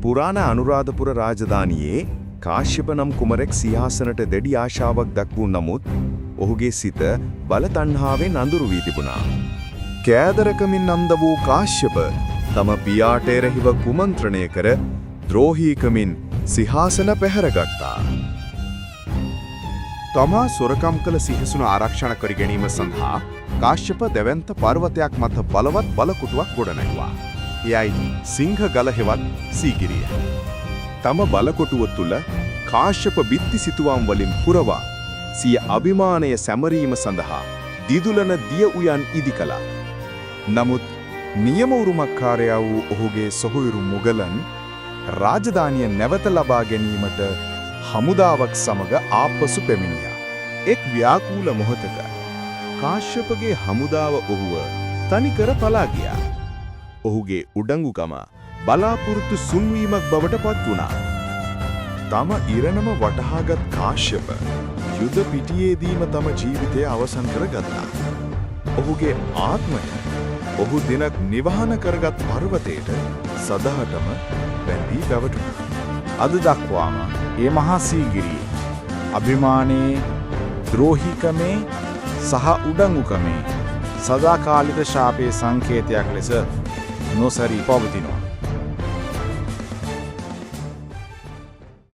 පුරාණ අනුරාධපුර රාජධානියේ කාශ්‍යප නම් කුමරෙක් සිංහාසනට දැඩි ආශාවක් දක්වූ නමුත් ඔහුගේ සිත බල තණ්හාවෙන් අඳුරු වී තිබුණා. කෑදරකමින් අන්ධ වූ කාශ්‍යප තම පියාට එරෙහිව කුමන්ත්‍රණය කර ද්‍රෝහීකමින් සිංහාසන පැහැරගත්තා. තමා සොරකම් කළ සිහිසුන ආරක්ෂණ කර ගැනීම සඳහා කාශ්‍යප දැවැන්ත පර්වතයක් මත බලවත් බලකොටුවක් ගොඩනැගුවා. එයයි සිංහ ගල හෙවත් සීගිරිය. තම බලකොටුව තුළ කාශ්‍යප බිත්ති සිතුවම් වලින් පුරවා සිය අභිමානය සැමරීම සඳහා දිදුලන දිය උයන් ඉදි කළා. නමුත් නියම උරුමකාරයා වූ ඔහුගේ සොහොයුරු මුගලන් රාජධානිය නැවත ලබා ගැනීමට හමුදාවක් සමග ආපසු පැමිණියා. එක් ව්‍යාකූල මොහොතක කාශ්‍යපගේ හමුදාව ඔහුව තනිකර පලා ගියා. ඔහුගේ උඩඟුකම බලාපොරොත්තු සුන්වීමක් බවට පත් වුණා. තම ඉරණම වටහාගත් කාශ්‍යප යුද පිටියේදීම තම ජීවිතය අවසන් කරගත්තා. ඔහුගේ ආත්මය ඔහු දිනක් නිවහන කරගත් පර්වතයට සදහටම බැඳී පැවතුණා. අද දක්වාම ඒ මහා සීගිරියේ අභිමානයේ, ද්‍රෝහිකමේ සහ උඩඟුකමේ සදාකාලික ශාපයේ සංකේතයක් ලෙස නොසැරී පවතිනවා.